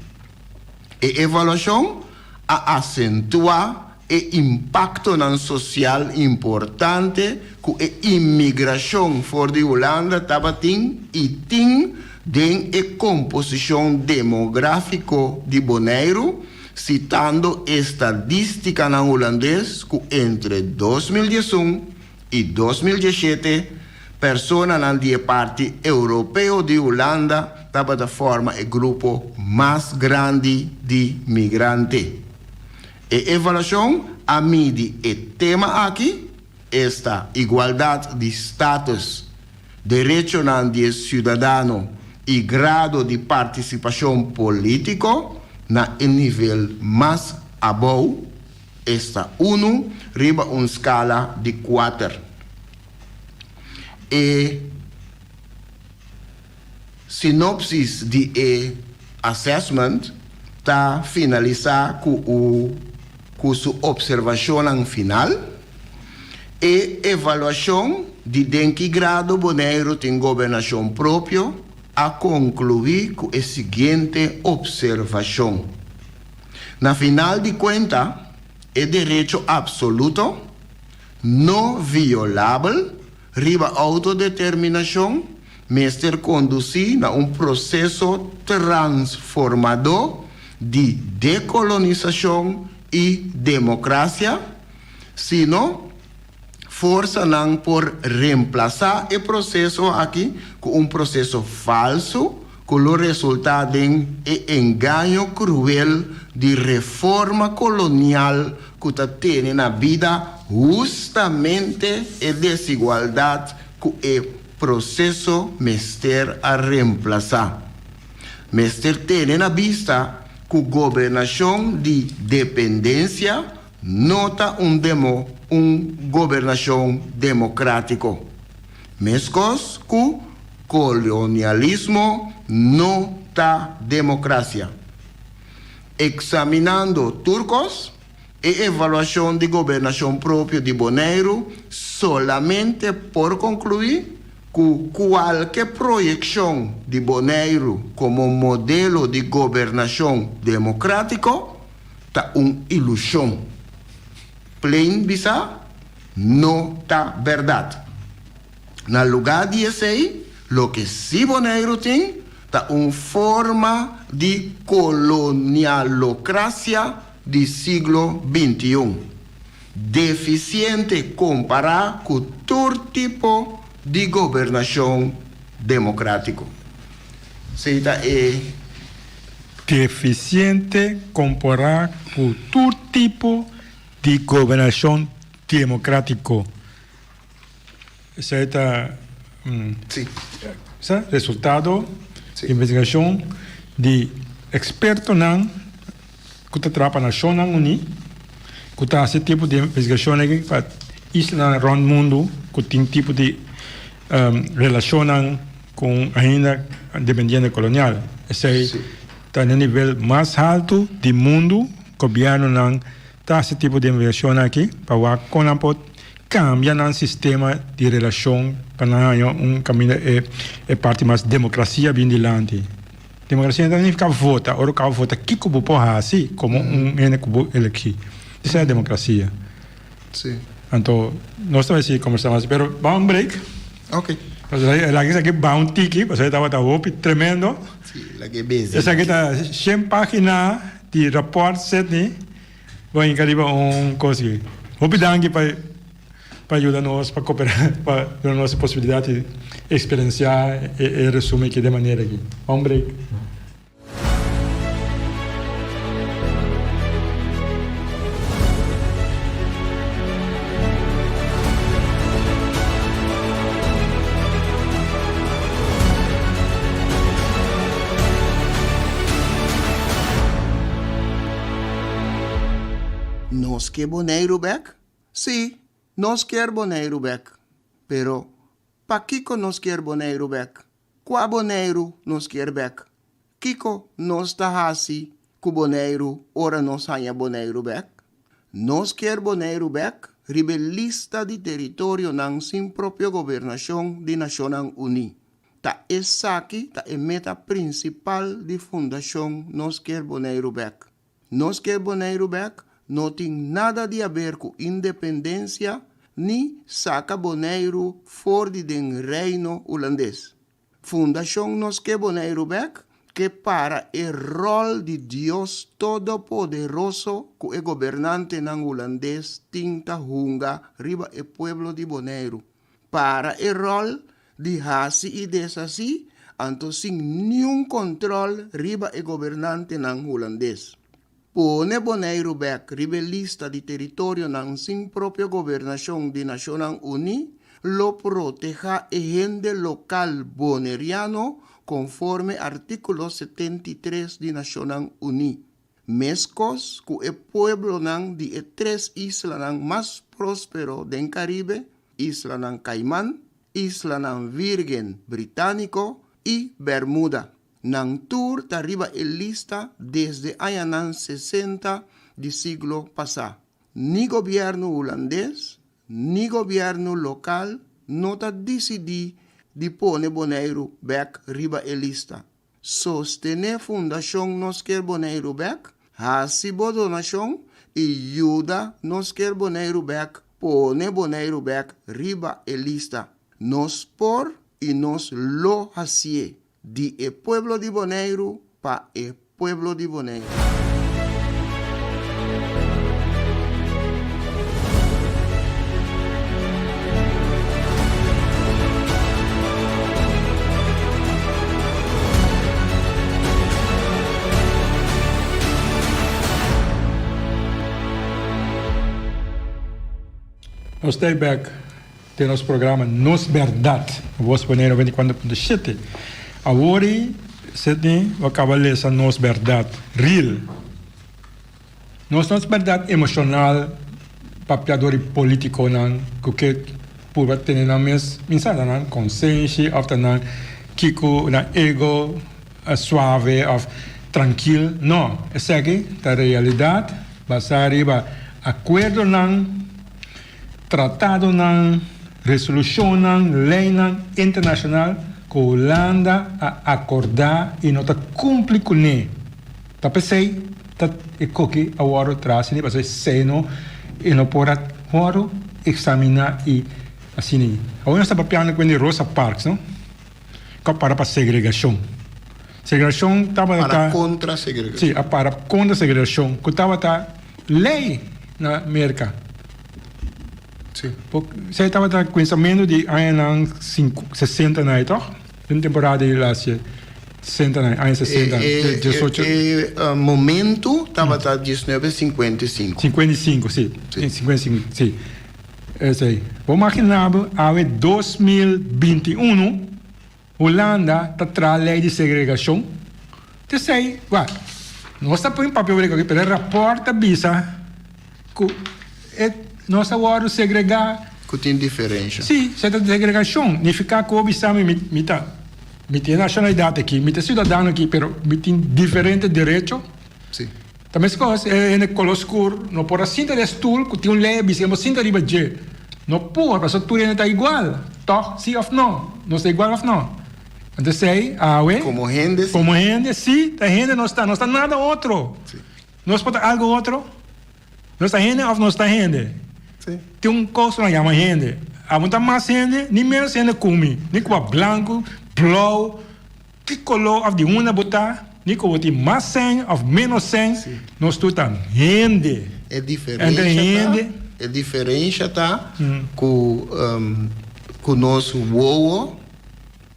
S3: E evaluashon a asentuá e impaktonan sosial importante ku e imigrashon for di Hulanda tabatin i tin den e komposishon demográfiko di Boneiru, sitando estadístikanan hulandes ku entre 2011 i 2017 personanan di e parti europeo di Hulanda tabata forma e grupo mas grandi di migrante. E evaluashon a midi e tema aki, esta igualdat di status, derechonan di e siudadano i grado di partisipashon polítiko na e nivel mas abou, esta unu riba un skala di kuater. E sinopsis di e assessment ta finalisá ku u ku su opservashonnan final. E evaluashon di den ki grado Boneiru tin gobernashon propio a konkluí ku e siguiente opservashon, Na final di kuenta, e derecho apsoluto, no violabel, riba outodeterminashon mester kondusí na un proseso transformadó di dekolonisashon i demokrasia, sino forsanan por remplasá e proseso aki ku un proseso falsu ku lo resultá den e engaño kruel di reforma kolonial ku ta tene na bida hustamente e desigualdat ku e proseso mester a remplasá. Mester tene na bista ku gobernashon di dependensia no ta un demo un gobernashon demokrátiko, meskos ku kolonialismo no ta demokrasia. Eksaminando tur kos, e evaluashon di gobernashon propio di Boneiru solamente por konkluí ku kualke proyekshon di Boneiru komo modelo di gobernashon demokrátiko ta un ilushon. Plain bisa, no ta bèrdat. Na lugá di esei, loke sí Boneiru tin. Ta un forma di kolonialokrasia di siglo bintiun, defisiente kompará ku tur tipo di gobernashon demokrátiko. Esei ta e.
S5: Defisiente kompará ku tur tipo di gobernashon demokrátiko. Esei ta sa resultado di investigashon di ekspertonan ku ta traha pa Nashonnan Uní ku ta hasi tipo di investigashon aki pa islanan rònt mundu ku tin tipo di relashonnan ku ainda dependiente kolonial. Esei ta na nivel mas haltu di mundu gobièrnunan ta hasi tipo di investigashon aki pa wak kon nan por Cambia nan sistema di relacion pa nan haña un caminda e e parti mas democracia bin dilanti. Democracia no ta significa vota, ora cu a vota kico bo por haci como un hende cu bo elegi. Esey ta democracia.
S3: Si.
S5: Anto nos ta bay sigui conversa mas pero ban un break.
S3: Ok.
S5: Pasobra laga esaki ban un tiki pasobra e tabata hopi tremendo.
S3: Si, laga e bezi.
S5: Esaki ta shen pagina di rapport Sidney. Bo hinka riba un kos aki. Hopi danki pa pa yuda nos pa koperá pa duna nos e posibilidat di eksperensiá e resumen aki den manera aki. Un break.
S3: Nos ke Boneiru bek? Sí, nos kier Boneiru bek. Pero, pakiko nos kier Boneiru bek? Kua Boneiru nos kier bek? Kiko nos ta hasi ku Boneiru ora nos haña Boneiru bek? Nos kier Boneiru bek riba e lista di teritorionan sin propio gobernashon di Nashonnan Uní. Ta esaki ta e meta prinsipal di Fundashon Nos Kier Boneiru Bek. Nos Kier Boneiru Bek no tin nada di aber ku independensia ni saka Boneiru for di den Reino Hulandes. Fundashon Nos Kier Boneiru Bek ke para e ròl di Dios Todopoderoso ku e gobernantenan hulandes tin ta hunga riba e pueblo di Boneiru. Para e ròl di hasi i deshasí, anto sin niun kòntròl riba e gobernantenan hulandes. Pone Boneiru bèk riba e lista di teritorionan sin propio gobernashon di Nashonnan Uní lo protehá e hende lokal boneriano konforme artíkulo 73 di Nashonnan Uní. Meskos ku e pueblonan di e tres islanan mas próspero den Karibe, Islanan Kaiman, Islanan Virgen Britániko i Bermuda. Nan tur ta riba e lista desde añanan sesenta di siglo pasá. Ni gobièrnu hulandes ni gobièrnu lokal no ta disidí di pone Boneiru bèk riba e lista. Sostené Fundashon Nos Kier Boneiru Bèk, hasi bo donashon i yuda Nos Kier Boneiru Bèk pone Boneiru bèk riba e lista. Nos por i nos lo hasié, di e pueblo di Boneiru pa e pueblo di Boneiru.
S5: Nos ta bek den nos programa Nos Berdad, Voz Boneiru 24.7. Awor Sidney bo caba lesa Nos Berdad real. Nos nos berdad emocional papia dor di politiconan cu ke purba tene nan mes minsa ta nan consenshi of ta nan kico nan ego suave of trankil. No, esaki ta realidad basa riba acuerdonan, tratadonan, resolucionnan, leynan internacional cu Hulanda a acorda y no ta cumpli cune. Ta p'esei ta e koki a wòrdu tras ini pasobra esei no e no por a wòrdu eksaminá i asina. Awor nos ta papiando ku hende Rosa Parks no ku a para pa segregashon. Segregashon tabata.
S3: Para kontra segregashon.
S5: Si, a para kontra segregashon, ku tabata lei na Merka.
S3: Si.
S5: Esei tabata kuminsamentu di añanan sesenta na ei, tòg? Den temporada di laatste sesenta na ei, aña sesenta, diesocho.
S3: E momentu tabata diesnuebe sinkuenta i sinku.
S5: Sinkuenta i sinku, si. Sinkuenta i sinku, si. Esei. Bo magina bo awe 2021. Hulanda ta traha lei di segregashon. T'esei, wak, nos ta pone papia over aki, pero e rapòrt ta bisa ku e nos a wòrdu segregá.
S3: Ku tin diferensha.
S5: Sí, esei ta segregashon. Nifiká ku bo bisa mi, mi ta, mi tin e nashonalidat aki, mi ta siudadano aki, pero mi tin diferente derecho.
S3: Sí.
S5: Ta meskos e hende koló skur no por a sinta den e stul ku tin un lei a bisa bo sinta riba dje. No por, pasobra tur hende ta igual, tòg? Sí òf nò? Nos ta igual òf nò? Anto esei awe.
S3: Komo hende sí.
S5: Komo hende sí, ta hende nos ta, nos ta nada otro.
S3: Sí.
S5: Nos por ta algu otro? Nos ta hende òf nos ta hende?
S3: Sí.
S5: Tin un kos ku nan yama hende. Abo no ta mas hende ni ménos hende ku mi, ni ku bo blanku, blou. Ki koló òf di unda bo ta, ni ku bo tin mas sèn òf ménos sèn, nos tur ta hende.
S3: E diferensha ta, e diferensha ta ku ku nos wowo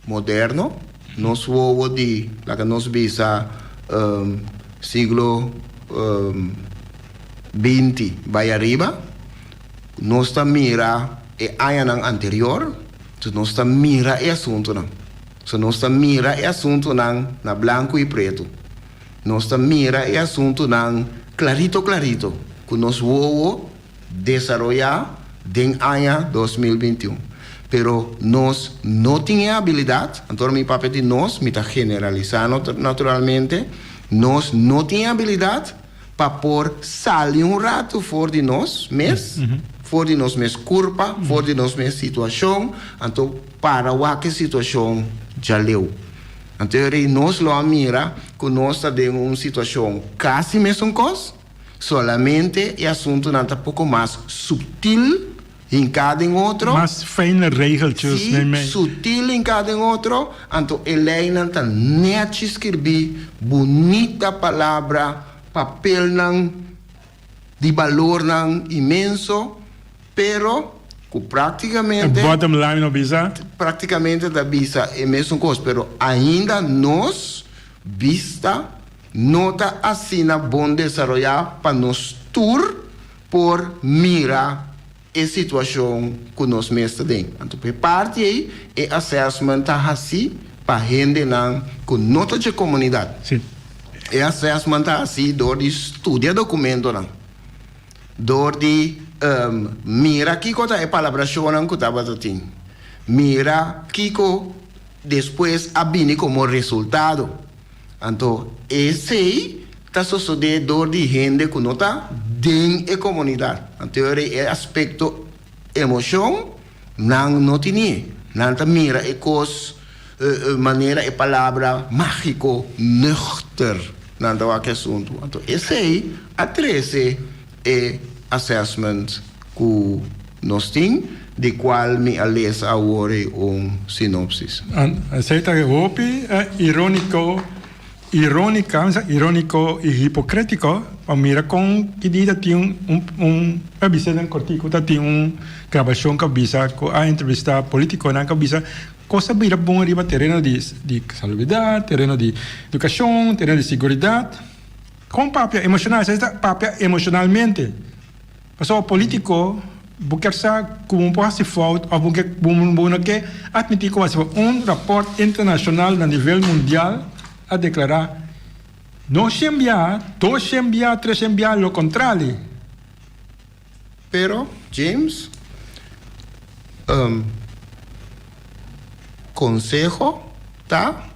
S3: moderno, nos wowo di laga nos bisa siglo binti bai ariba, nos ta mira e añanan anterior, nos ta mira e asuntunan. So nos ta mira e asuntunan na blanku i pretu. Nos ta mira e asuntunan klarito klarito ku nos wowo desaroyá den aña 2021. Pero nos no tin e abilidat, anto ora mi papia di nos, mi ta generalisá naturalmente, nos no tin e abilidat pa por sali un ratu for di nos mes, for di nos mes kurpa, for di nos mes situashon, anto para wak e situashon djaleu. Anto e rei nos lo a mira ku nos ta den un situashon kasi mesun kos, solamente e asuntunan ta poko mas suptil Hinká den otro.
S5: Mas fijne regeltjes
S3: Sí,
S5: mei mei.
S3: sutil hinká den otro, anto e leinan ta nèchi skirbí, bunita palabra, papelnan di balornan inmenso, pero ku práktikamente.
S5: E bottom line no bisa.
S3: Práktikamente ta bisa e mesun kos, pero ainda nos bista no ta asina bon desaroyá pa nos tur por mira e situashon ku nos mes ta den. Anto pa e parti ei e assessment ta hasi pa hendenan ku no ta dje komunidat.
S5: Sí.
S3: E assessment ta hasi dor di studia dokumentonan, dor di mira kiko ta e palabrashonnan ku tabata tin, mira kiko despues a bini komo resultado. Anto esei ta sosodé dor di hende ku no ta den e komunidat. Anto e ora e aspekto emoshon nan no tinié. Nan ta mira e kos manera e palabra mágiko nuchter nan ta wak e asuntu. Anto esei a trese e assessment ku nos tin, di kual mi a lesa awor ei un sinopsis.
S5: Esei ta hopi iróniko, irónika, mi sa iróniko i hipokrétiko pa mira kon ki dia ta tin un un a bisa den kortiku ta tin un grabashon ku a bisa ku a entrevistá polítikonan ku a bisa kos a bira bon riba tereno di di salubridat, tereno di edukashon, tereno di siguridat. Kon papia emoshonal? Esei ta papia emoshonalmente. Pasobra politico bo kier sa cu bo por haci fout of bo bo no ke admiti cu bo haci fout. Un rapport internacional na nivel mundial a declara no shen bia, dos shen bia, tres shen bia lo contrali.
S3: Pero James, conseho ta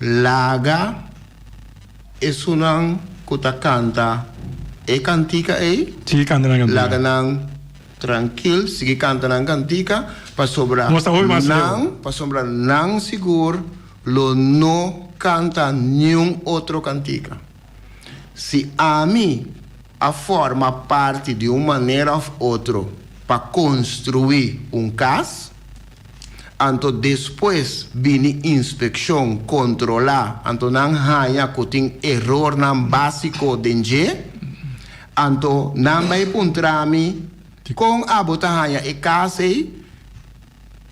S3: laga Esunnan ku ta kanta e kantika ei,
S5: Sigui kanta nan kantika.
S3: laga nan trankil, sigui kanta nan kantika, pasobra
S5: Nos ta hopi mas leu.
S3: nan, pasobra nan sigur lo no kanta niun otro kantika. Si ami a forma parti di un manera òf otro pa konstruí un kas, Anto despues bini inspekshon kontrolá anto nan haña ku tin erornan básiko den dje. Anto nan bai puntra mi kon abo ta haña e kas ei.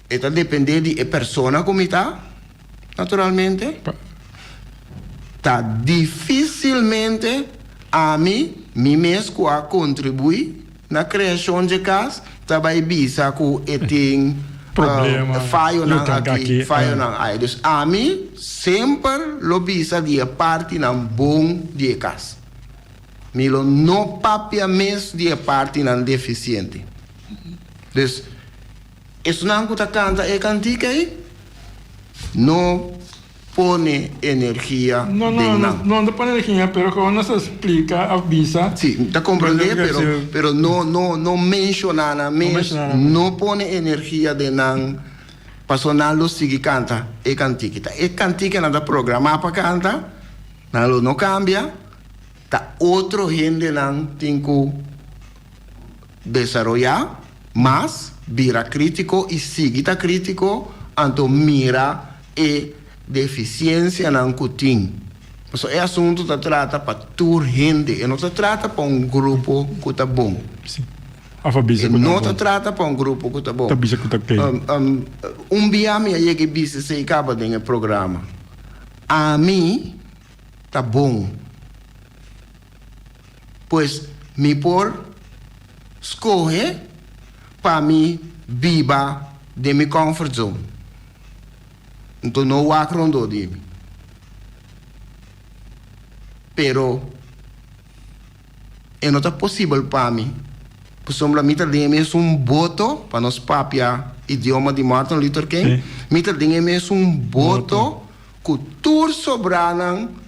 S3: E ta dependé di e persona ku mi ta, naturalmente. Ta difísilmente ami, mi mes ku a kontribuí na kreashon dje kas, ta bai bisa ku e tin fayonan aki, fayonan aya. Dus ami semper lo bisa di e partinan bon di e kas. Mi lo no papia mes di e partinan defisiente. Dus, esnan ku ta kanta e kantika ei no pone energia
S5: No, no,
S3: den nan.
S5: no ta pone energia, pero gewoon nos ta splika of bisa.
S3: Sí, mi ta komprendé,
S5: Pero,
S3: pero, pero no, no, no menshoná nan mes,
S5: menshoná nan mes.
S3: no pone energia den nan, pasobra nan lo sigui kanta e kantika. Ta e kantika nan ta programá pa kanta, nan lo no kambia, ta otro hendenan tin ku Desaroyá mas, bira krítiko i sigui ta krítiko, anto mira e defisiensianan ku tin. Pasobra e asuntu ta trata pa tur hende, e no ta trata pa un grupo ku ta bon. E no ta trata pa un grupo ku ta bon. Un bia mi a yega i bisa esei kaba den e programa. Ami ta bon. Pues mi por skohe pa mi biba den mi comfort zone. Nto no wak rondó di mi. Pero e no ta posibel pa mi, pasobra mi ta den e mesun boto, pa nos papia idioma di Martin Luther King, mi ta den e mesun boto ku tur sobranan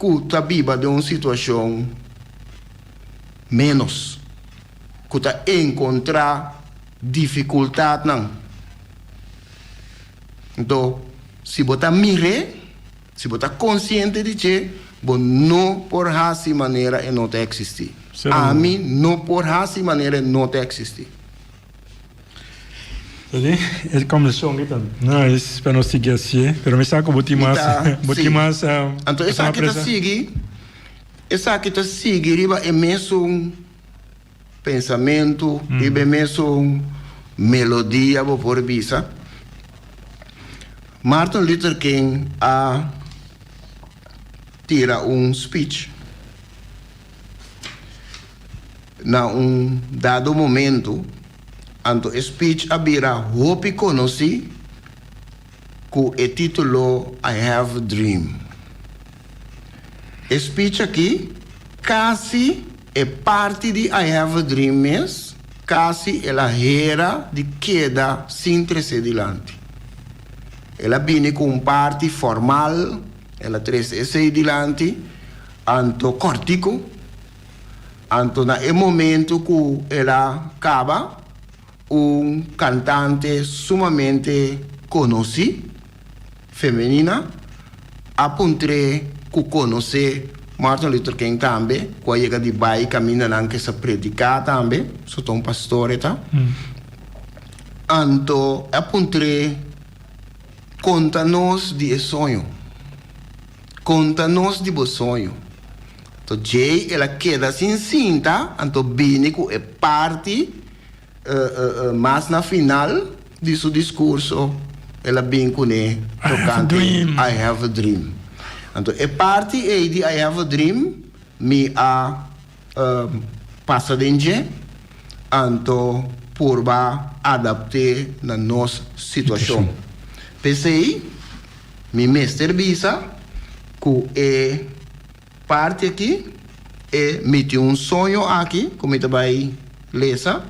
S3: Ku ta biba den un situashon ménos, ku ta enkontrá difikultatnan. Anto, si bo ta mir'é, si bo ta konsiente di dje, bo no por hasi manera e no ta eksistí. Ami no por hasi manera e no ta eksistí.
S5: E conversacion aki ta nice pa nos sigui hacié, pero mi sa cu bo tin mas, bo tin mas.
S3: Anto esaki ta sigui, esaki ta sigui riba e mesun pensamentu, riba e mesun melodia bo por bisa. Martin Luther King a tira un speech. Na un dado momento, anto e speech a bira hopi konosí ku e título I Have a Dream. E speech aki kasi e parti di I Have a Dream mes kasi el a hera di keda sin trese dilanti. El a bini ku un parti formal, el a trese esei dilanti, anto kòrtiku. Anto na e momento ku el a kaba, un kantante sumamente konosí, femenina, a puntr'é ku konosé Martin Luther King tambe, ku a yega di bai kamindanan ku e sa prediká tambe, so ta un pastor e ta. Anto a puntr'é, Konta nos di e soño. Konta nos di bo soño. Anto djei el a keda sin sinta, anto bini ku e parti mas na final di su diskurso, el a bin kuné tokante I have a dream. Anto e parti ei di I have a dream mi a pasa den dje, anto purba adapt'é na nos situashon. P'esei mi mester bisa ku e parti aki, e mi tin un soño aki ku mi ta bai lesa,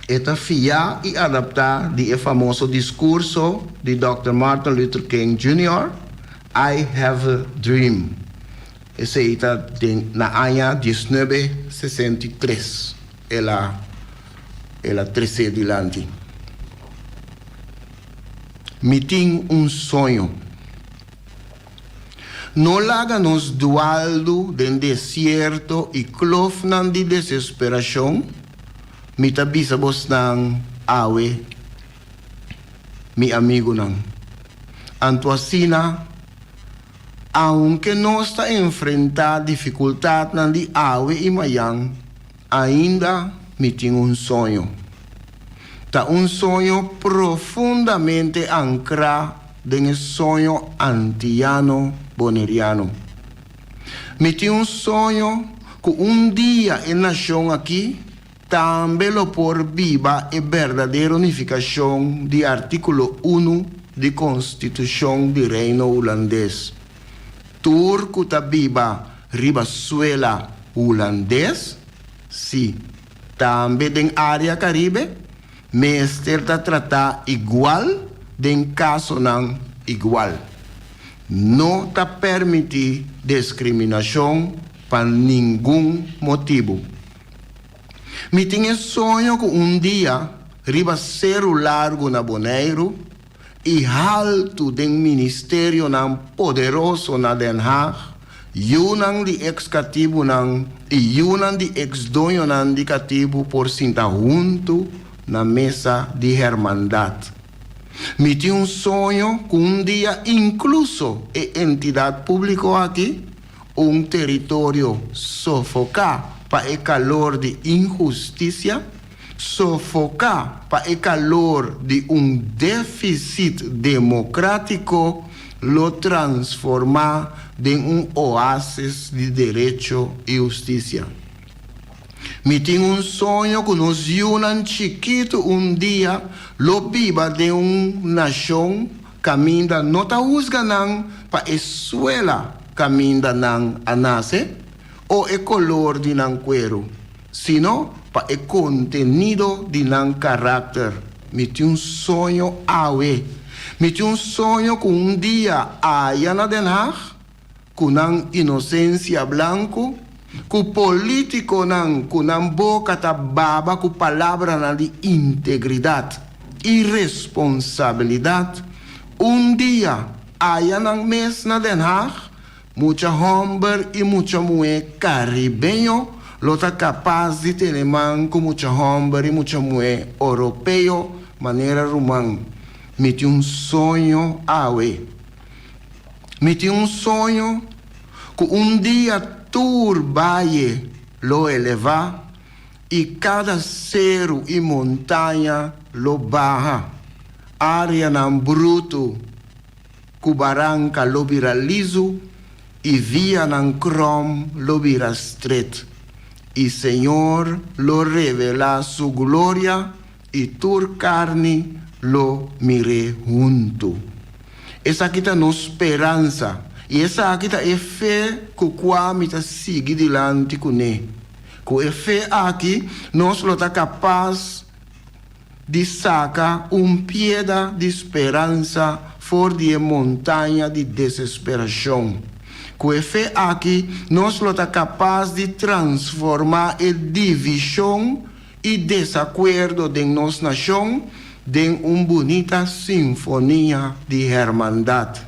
S3: e ta fiá i adaptá di e famoso diskurso di Dòkter Martin Luther King Junior, I Have a Dream. Esei ta den na aña diesnuebe sesenta i tres el a el a tresé dilanti. Mi tin un soño. No laga nos dualdu den desierto i klofnan di desesperashon, mi ta bisa bosnan awe. Mi amigunan. Anto asina, aunke nos ta enfrentá difikultatnan di awe i mayan, ainda mi tin un soño. Ta un soño profundamente ankrá den e soño antiano boneriano. Mi tin un soño ku un dia e nashon akí tambe lo por biba e berdadero nifikashon di artíkulo unu di Konstitushon di Reino Hulandes, Tur ku ta biba riba suela hulandes, sí, tambe den área Karibe, mester ta tratá igual den kasonan igual. No ta permití deskriminashon pa ningun motibu. Mi tin e soño ku un dia riba seru largu na Boneiru i haltu den ministerionan poderoso na Den Haag, yunan di eks katibunan i yunan di eks doñonan di katibu por sinta huntu na mesa di hermandat. Mi tin un soño ku un dia inkluso e entidat públiko aki, Un teritorio sofoká pa e kalor di inhustisia, sofoká pa e kalor di un défisit demokrátiko lo transformá den un oásis di derecho i hustisia. Mi tin un soño ku nos yunan chikitu un dia lo biba den un nashon kaminda no ta husga nan pa e suela kaminda nan a nase o e kolor di nan kueru, sino pa e kontenido di nan karakter. Mi tin un soño awe. Mi tin un soño ku un dia aya na Den Haag, ku nan inosensia blanku, ku polítikonan ku nan boka ta baba ku palabranan di integridat i responsabilidat, un dia aya nan mes na Den Haag, mucha hòmber i mucha muhé karibeño lo ta kapas di tene man ku mucha hòmber i mucha muhé oropeo manera ruman. Mi tin un soño awe. Mi tin un soño ku un dia tur baye lo elevá i kada seru i montaña lo baha, áreanan brutu ku baranka lo bira lizu i vianan krom lo bira stret, i Señor lo revelá su gloria I tur karni lo mir'é huntu. Esaki ta nos speransa, i esaki ta e fe ku kua mi ta sigui dilanti kuné. Ku e fe aki nos lo ta kapas di saka un pieda di speransa for di e montaña di desesperashon. Ku e fe aki nos lo ta kapas di transformá e divishon i desakuerdo den nos nashon den un bunita sinfonia di hermandat.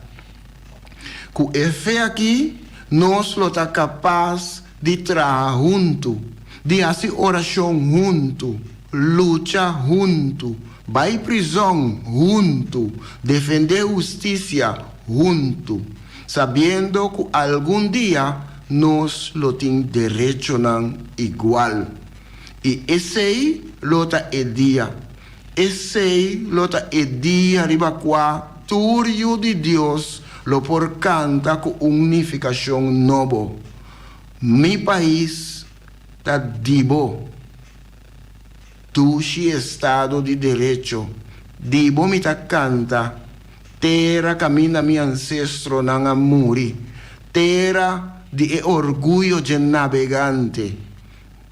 S3: Ku e fe akí nos lo ta kapas di traha huntu, di hasi orashon huntu, lucha huntu, bai prizòn huntu, defendé hustisia huntu, sabiendo ku algun dia nos lo tin derechonan igual. I esei lo ta e dia, esei lo ta e dia riba kua tur yu di Dios lo por kanta ku un nifikashon nobo, Mi pais ta di bo. Dushi estado di derecho, di bo mi ta kanta, tera kaminda mi ansestronan a muri, tera di e orguyo dje nabegante.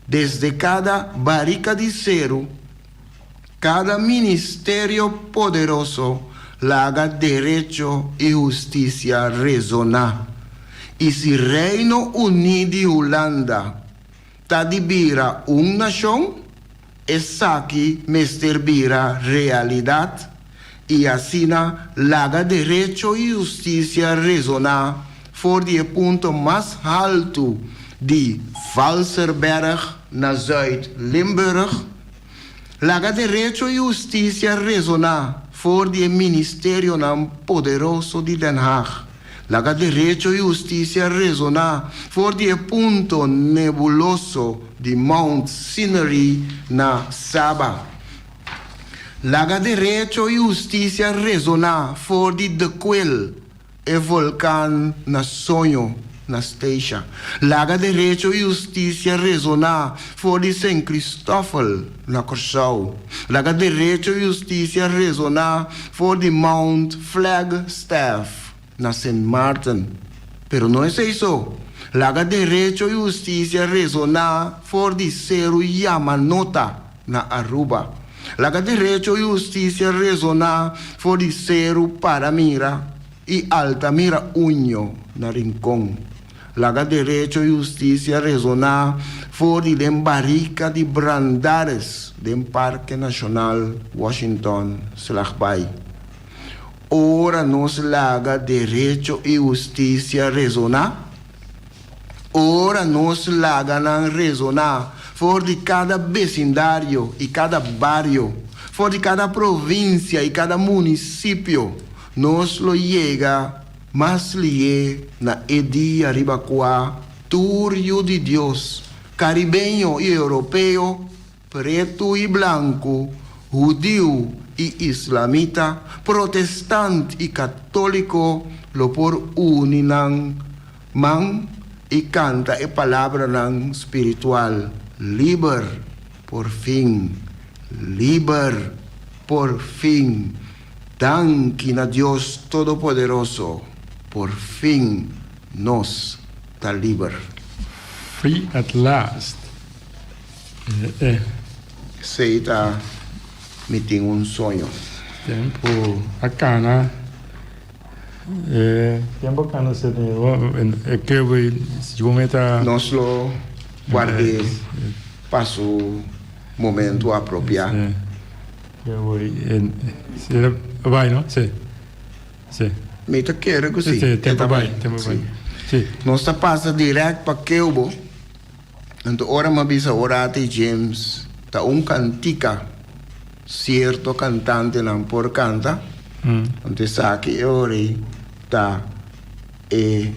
S3: Desde kada barika di seru, kada ministerio poderoso laga derecho i hustisia rezoná. I si Reino Uní di Hulanda ta di bira un nashon, esaki mester bira realidat i asina laga derecho i hustisia rezoná for di e punto mas haltu di Vaalserberg na Zuid-Limburg, laga derecho i hustisia rezoná. for di e ministerionan poderoso di Den Haag. Laga derecho i hustisia resoná for di e punto nebuloso di Mount Scenery na Saba. Laga derecho i hustisia resoná for di De Kuil, e volkan na soño na Statia. Laga derecho i hustisia resoná for di Sint Christoffel na Kòrsou. Laga derecho i hustisia resoná for di Mount Flagstaff na Sint Maarten. Pero no esei so. Laga derecho i hustisia resoná for di Seru Yamanota na Aruba. Laga derecho i hustisia resoná for di Seru Paramira i Altamira Uño na Rincon. Laga derecho i hustisia resoná for di den barika di Brandaris den Parke Nashonal Washington Slagbaai. Ora nos laga derecho i hustisia resoná, Ora nos laga nan resoná for di kada besindario i kada bario, for di kada provinsia i kada munisipio, nos lo yega mas lihé na e dia riba kua tur yu di Dios, karibeño i europeo, Pretu i blanku, hudiu i islamita, protestant i katóliko lo por uni nan man i kanta e palabranan spiritual, Liber, por fin! Liber, por fin! Danki na Dios Todopoderoso, por fin nos ta liber!
S5: Free at last.
S3: Esei ta mi tin un soño.
S5: Tempu a kana e tempu a kana se e kebe segun e ta.
S3: Nos lo ward'é pa su momentu apropiá.
S5: E bai no? Si. Si.
S3: Mi ta kere ku si.
S5: Si, tempu a bai, tempu a bai. Si.
S3: Nos ta pasa dirèkt pa Keubo. Anto ora m'a bisa Horatio James ta un kantika sierto kantantenan por kanta, anto esaki e ora ei ta e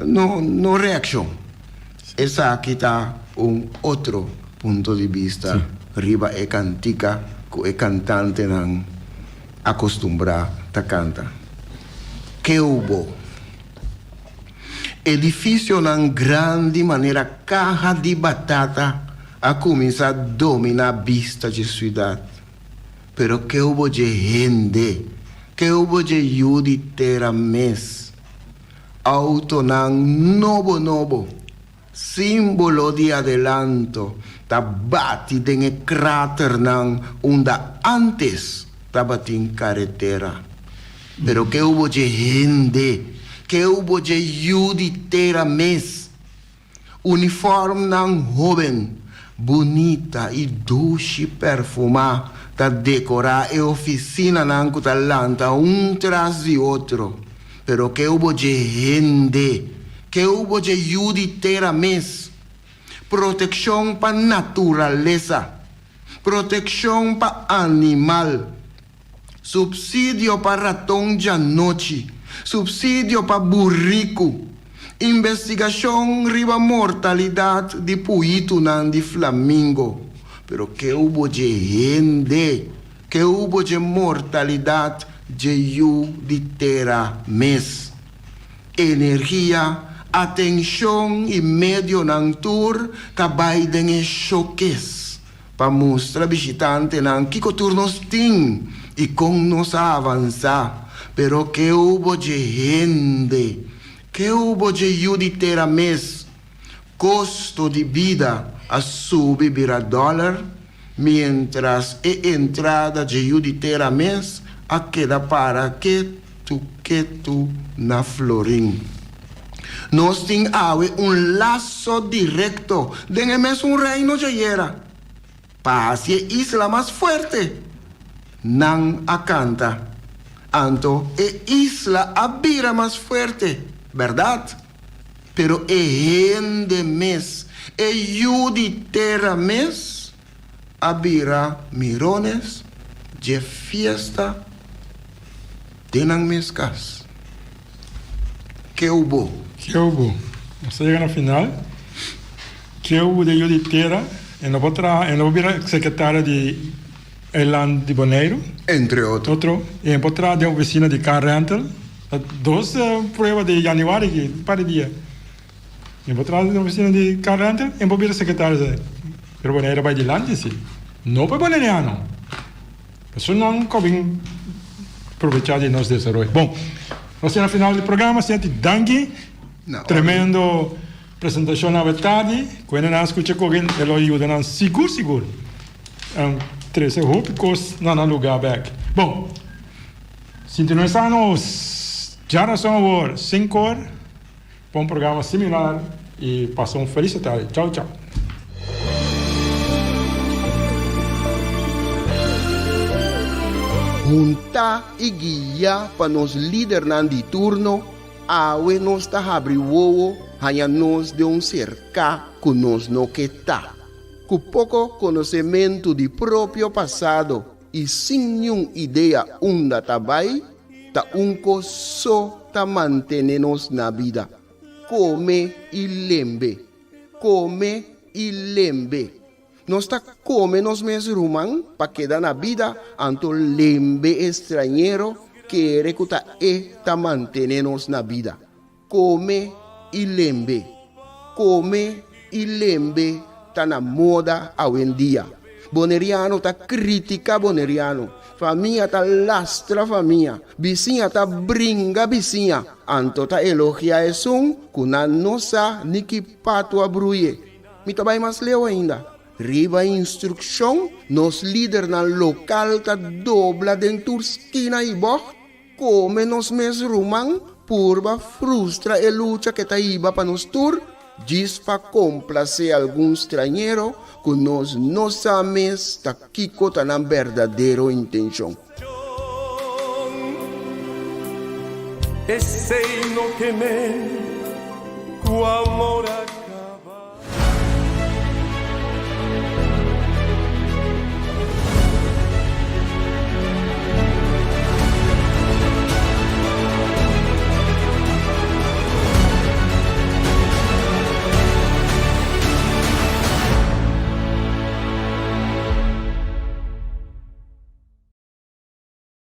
S3: no no reakshon. Esaki ta un otro punto di bista riba e kantika ku e kantantenan akostumbrá ta kanta. Keubo. Edificionan grandi manera caha di batata a cuminsa domina bista dje ciudad. Pero ke hubo dje hende? Ke hubo dje yu di tera mes? Autonan nobo nobo, simbolo di adelanto, ta bati den e kraternan unda antes tabatin caretera. Pero ke hubo dje hende? Ke hubo dje yu di tera mes? Uniformnan hoben, bunita i dushi perfumá ta dekorá e ofisinanan ku ta lanta un tras di otro. Pero ke hubo dje hende? Ke hubo dje yu di tera mes? Protekshon pa naturalesa. Protekshon pa animal. Supsidio pa raton djanochi, supsidio pa buriku, investigashon riba mortalidat di puitunan di flamingo. Pero ke hubo dje hende? Ke hubo dje mortalidat dje yu di tera mes? Energia, atenshon i medionan tur ta bai den e shokes. Pa mustra bishitantenan kiko tur nos tin i kon nos a avansá. Pero ke hubo dje hende? Ke hubo dje yu di tera mes? Kosto di bida a subi bira dòler, miéntras e entrada dje yu di tera mes a keda para ketu ketu na florin. Nos tin awe un laso direkto den e mesun Reino djayera. Pa hasi e isla mas fuerte, nan a kanta. Anto e isla a bira mas fuerte, bèrdat? Pero e hende mes, e yu di tera mes, a bira mirones, Dje fiesta den nan mes kas. Keu bo.
S5: Keu bo. Nos a yega na final. Keu bo den yu di tera. E no por traha, e no por bira sekretario di eiland di Boneiru.
S3: Entre otro.
S5: Otro. E no por traha den ofisina di car rental. Ta dos prueba di januari aki, un par di dia. E no por traha den ofisina di car rental, e no por bira sekretario. Pero Boneiru a bai dilanti si. No pa e boneriano. Pasobra nan ku a bin probechá di nos desaroyo. Bon, nos ta na final di programa. Senti, danki. Tremendo presentashon awe tardi. Ku hende nan a skucha kogen e lo yuda nan sigur sigur trese hopi kos na nan lugá bèk. Bon, sintonisá nos djarason awor sinkor pa un programa similar i pasa un felis atardi. Chau chau.
S3: Huntá i guiá pa nos lidernan di turno, awe nos ta habri wowo haña nos den un serká ku nos no ke ta. Ku poko konosementu di propio pasado i sin niun idea unda ta bai, ta un kos so ta mantené nos na bida, kome i lembe. Kome i lembe. Nos ta kome nos mes ruman pa keda na bida, anto lembe e strañero kere ku ta e ta mantené nos na bida. Kome i lembe. Kome i lembe ta na moda awendia. Boneriano ta kritika boneriano, famia ta lastra famia, bisiña ta bringa bisiña, anto ta elogia esun ku nan no sa ni ki patu a bruye. Mi ta bai mas leu ainda. Riba instrukshon, nos lidernan lokal ta dobla den tur skina i bògt, Kome nos mes ruman purba frustra e lucha ke ta hiba pa nos tur, djis pa komplasé algun strañero ku nos no sa mes ta kiko ta nan berdadero intenshon.
S6: Esei no ke men ku amor a.